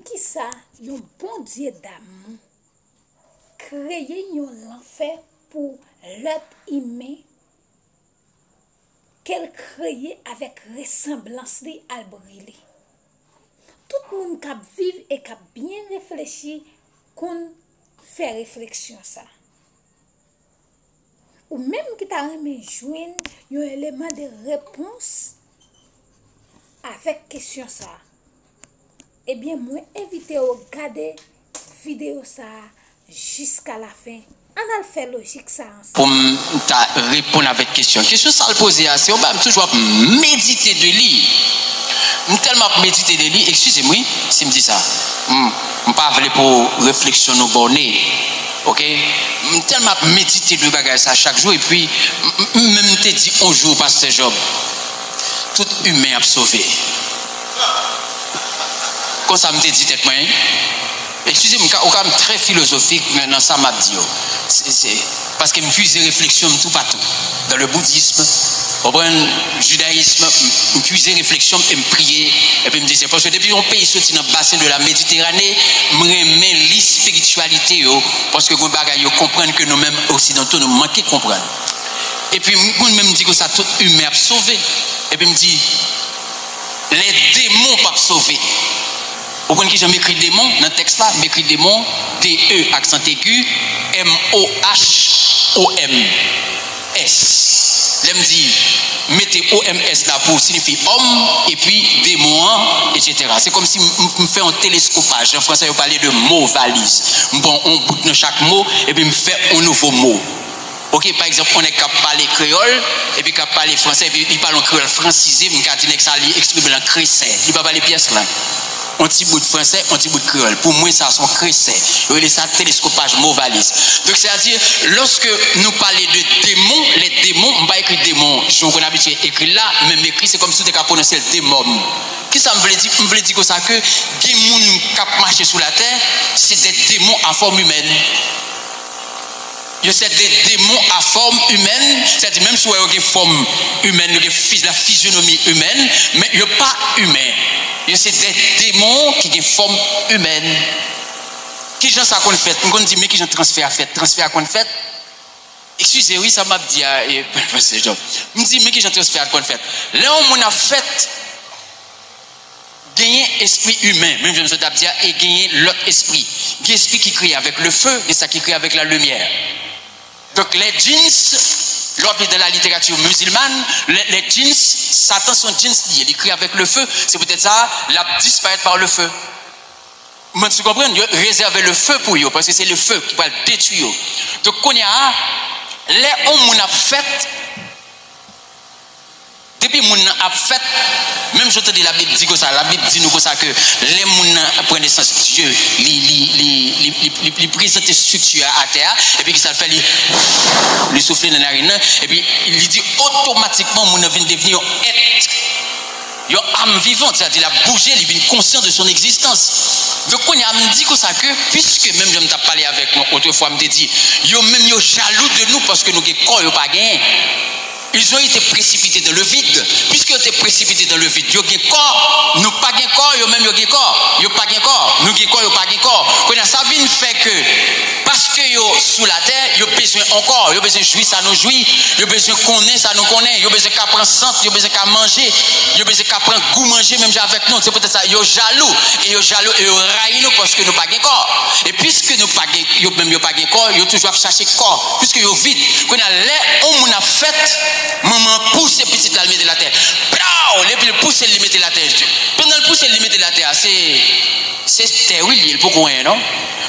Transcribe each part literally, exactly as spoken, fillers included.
Poukisa yon Bondye damou kreye yon lanfè pou lèt imen ke l kreye avèk resanblans li al brile? Tout moun k ap viv e k ap byen reflechi konn fè refleksyon sa. Ou menm ki ta renmen jwenn yon eleman de repons avèk kesyon sa a, ebyen, mwen envite w gade videyo sa a jiska lafen. Ann al fè lojik sa a ansanm. Pou m ta reponn avèk kesyon. Kesyon sa l poze a, se yon bagay m toujou ap medite de li. M tèlman ap medite de li, eskize m wi, si m di sa. M, m pa vle pou refleksyon nou bòne. Oke? M tèlman ap medite de bagay sa chak jou, epi m, m, m menm te di yon jou, Pastè Job, tout imen ap sove. Konsa m te di tèt mwen. Eskize m, ou ka, ou ka m trè filozofik nan, nan sa m ap di yo. Se, se, paske m puize refleksyon m toupatou. Dans le bouddhisme, w konprann, jidayism, m, m puize refleksyon m e m priye, epi m di, se paske depi yon peyi soti nan basen de la Mediterane, m renmen li espirityalite yo, paske gen bagay yo konprann ke nou menm oksidanto nou manke konprann. Epi m konn menm di konsa, tout imen ap sove. Epi m di, lè demon p ap sove. Ou konn kijan m ekri demon nan tèks la? M ekri demon, D E aksan egi, M O H O M S. Lè m di, mete O M S la pou siyifi òm, epi demon an, etsetera. Se kòmsi m, m, m fè yon teleskopaj. An fransè, yo pale de mo valiz. M pran yon bout nan chak mo, epi m fè yon nouvo mo. Oke, pa egzanp, yon nèg k ap pale kreyòl, epi k ap pale fransè, epi li pale yon kreyòl fransize, m ka di nèg sa, li eksprime l an kresè. Li pa pale pyès lang. Yon ti bout fransè, yon ti bout kreyòl. Pou mwen, sa se yon kresè. Yo rele sa teleskopaj mo valiz. Donk, sètadi, lòske nou pale de demon, lè demon, m pa ekri demon, jan w konn abitye ekri l la, men m ekri, se kòmsi w te ka pwononse l demon. Kisa m vle di? M vle di konsa ke gen moun k ap mache sou latè, se de demon a fòm imèn. Yo se de demon a fòm imèn, sètadi menm si w wè yo gen fòm imèn, yo gen fiz-, la fizyonomi imèn, men yo pa imen. Yo se de demon ki gen fòm imèn. Kijan sa konn fèt? M konn di, men kijan transfè a fèt? Transfè a konn fèt? Eskize wi, sa m ap di a, e, Pastè Job. M di, men kijan transfè a konn fèt? Lè yon moun ap fèt, genyen espri imen, menm jan m sot ap di a, e genyen lòt espri. Gen espri ki kreye avèk le feu, gen sa ki kreye avèk la lumière. Donk, les djinns, lè w ap li dans la littérature musulmane, les, les djinns, Satan se yon djinns li ye, li kreye avèk le feu, se poutèt sa, l ap disparèt par le feu. Mwen, si w konprann, yo rezève le feu pou yo, paske se le feu ki pral detwi yo. Donk, kounye a, lè yon moun ap fèt, depi moun nan ap fèt, menm jan w tande Labib di konsa, Labib di nou konsa ke lè moun nan pran nesans, Dye, li, li, li, li, li, li, li prezante estrikti a atè a, epi kisa l fè? Li, li soufle nan narin nan, epi li di otomatikman moun nan vin devni yon èt, yon âme vivante, sètadi l ap bouje, li vin konsyan de son egzistans. Donk, kounye a, m di konsa ke, piske menm jan m t ap pale avèk nou otrefwa, m te di, yo menm yo jalou de nou paske nou gen kò, yo pa genyen. Ils ont été précipités dans le vide. Piske yo te presipite dans le vide, yo gen kò, nou pa gen kò, yo menm yo gen kò. Yo pa gen kò, nou gen kò, yo pa gen kò. Kounye a, sa vin fè ke, paske yo sou latè, yo bezwen ankò, yo bezwen jwi sa nou jwi, yo bezwen konnen sa nou konnen, yo bezwen ka pran sant, yo bezwen ka manje, yo bezwen ka pran gou manje menm jan avèk nou. Se poutèt sa, yo jalou, e yo jalou, e yo rayi nou paske nou pa gen kò. E piske nou pa gen, yo menm yo pa gen kò, yo toujou ap chache kò, piske yo vid. Kounye a, lè yon moun ap fèt, manman an pouse pitit la, l mete l atè. Blaw! Epi l pouse l, li mete l atè. Pandan l pouse l, li mete l atè a, se, se tè, wi, li ye, li poko anyen, non?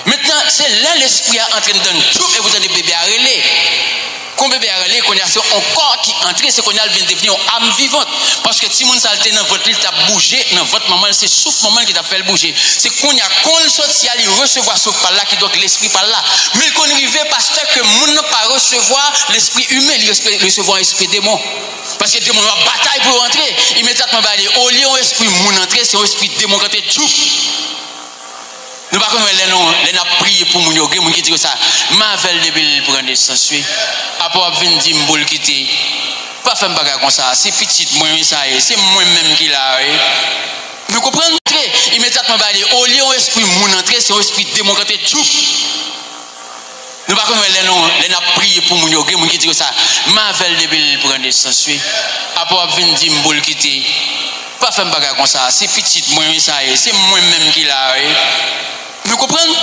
Mentnan, se lè lespri a antre anndan l, djoup, epi w tande bebe a rele. Kon bebe a rele, kounye a, se yon kò ki antre, se kounye a l vin devni yon âme vivante. Paske timoun sa, l te nan vant li, l t ap bouje nan vant manman l, se souf manman l ki t ap fè l bouje. Se kounye a, kon l soti a, li resevwa souf pa l la, kidonk lespri pa l la. Men l konn rive, pastè, ke moun nan pa resevwa lespri imen, li respe-, resevwa espri demon. Paske demon yo ap batay pou yo antre. Imedyatman, ba li, olye yon espri moun antre, se yon espri demon k antre, djoup. Nou pa konn wè lè nou, lè n ap priye pou moun yo, gen moun ki di konsa, m avè l depi l pran nesans, wi. Apre w ap vin di m pou l kite. Pa fè m bagay konsa, se pitit mwen, wi, sa ye, se mwen menm ki la, wi. Nou Konprann? Antre, imedyatman ba li. Olye yon espri moun antre, se yon espri demon k antre, tchoup. Nou pa konn wè lè nou, lè n ap priye pou moun yo, gen moun ki di konsa, m avè l depi l pran nesans, wi. Apre w ap vin di m pou l kite. Pa fè m bagay konsa, se pitit mwen, wi, sa ye, se mwen menm ki la, wi. Nou konprann?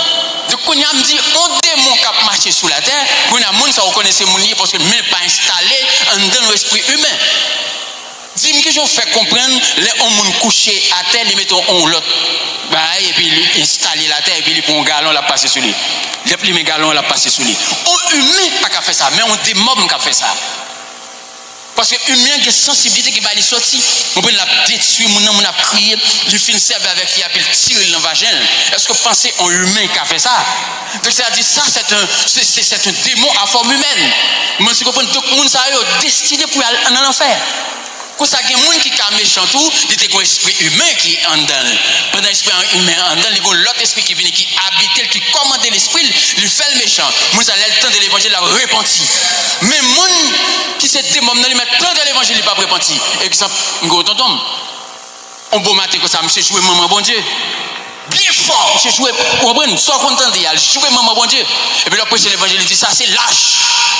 Donk, kounye a m di, on demon k ap mache sou latè, kounye a moun sa ou konnen se moun li ye, paske men l pa enstale anndan l yon espri imen. Di m kijan w fè konprann lè on moun kouche atè, li mete on lòt bagay, epi li enstale l atè, epi li pran on galon, l ap pase sou li. Li ap limen galon, l ap pase sou li. On imen pa ka fè sa, men on demon k ap fè sa. Paske imen an gen sansiblite ki ba li soti. Konprann, l ap detwi moun nan, moun ap kriye, li fin sèvi avèk fi a, epi l tire l nan vajen l. Èske w panse on imen ka fè sa? Donk, sètadi, sa, se yon, se, se, se yon demon a fòm imèn. Mwen, si w konprann, donk, moun sa yo destine pou y al nan lanfè. Konsa, gen moun ki ka mechan tou, li te gen yon espri imen ki anndan l. Pandan espri an imen an anndan l, li gen yon lòt espri ki vini, ki abite l, ki kòmande lespri l, li fè l mechan. Moun sa, lè l tande levanjil, l ap repanti. Men moun ki se demon nan, li mèt tande levanjil, li p ap repanti. Egzanp, m gen yon tonton m. On bon maten konsa, misye jwe manman Bondye. Byen fò, misye jwe, ou konprann? Sa w konn tande a, l jwe manman Bondye. Epi l ap preche levanjil, li di, "Sa se lach.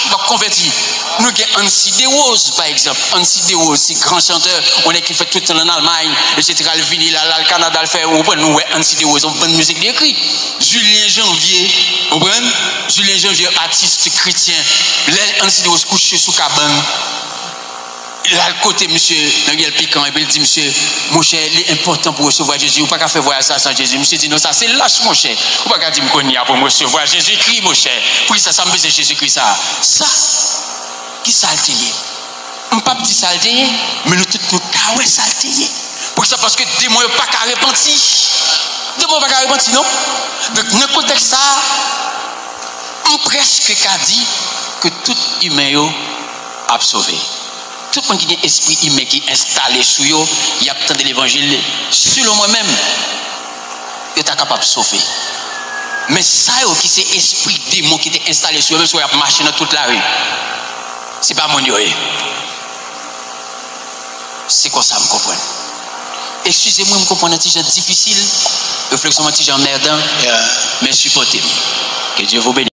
M p ap konvèti." Nou gen Ansi Dewòz, pa egzanp. Ansi Dewòz, se gran chantè, on nèg ki fèt tout tan an Almay, etsetera. L vini la, l al Kanada, l fè, ou konprann, nou wè Ansi Dewòz, on bann mizik li ekri. Julien Janvier, ou konprann? Julien Janvier, atis kretyen. Lè Ansi Dewòz kouche sou kabann, l al kote misye nan Pyèlpikan, epi l di misye, "Monchè, li enpòtan pou w resevwa Jezi. Ou pa ka fè vwayaj sa san Jezi." Misye di, "Non, sa se lach, monchè. Ou pa ka di m kounye a pou m resevwa Jezikri, monchè. Poukisa sa m bezwen Jezikri sa a?" Sa, ki sa l te ye? M p ap di sa l te ye, men nou tout nou ka wè sa l te ye. Poukisa? Paske demon yo pa ka repanti. Demon yo pa ka repanti, non. Donk, nan kontèks sa a, m prèske ka di ke tout imen yo ap sove. Tout moun ki gen espri imen ki enstale sou yo, y ap tande levanjil, selon mwen menm, yo ta kapab sove. Men sa yo ki se espri demon ki te enstale sou yo, menm si w wè y ap mache nan tout lari, se pa moun yo ye. Se konsa m konprann. Eskize mwen, m konprann yon ti jan difisil, refleksyon mwen ti jan mèdan, men sipòte m. Ke Dye vou beni.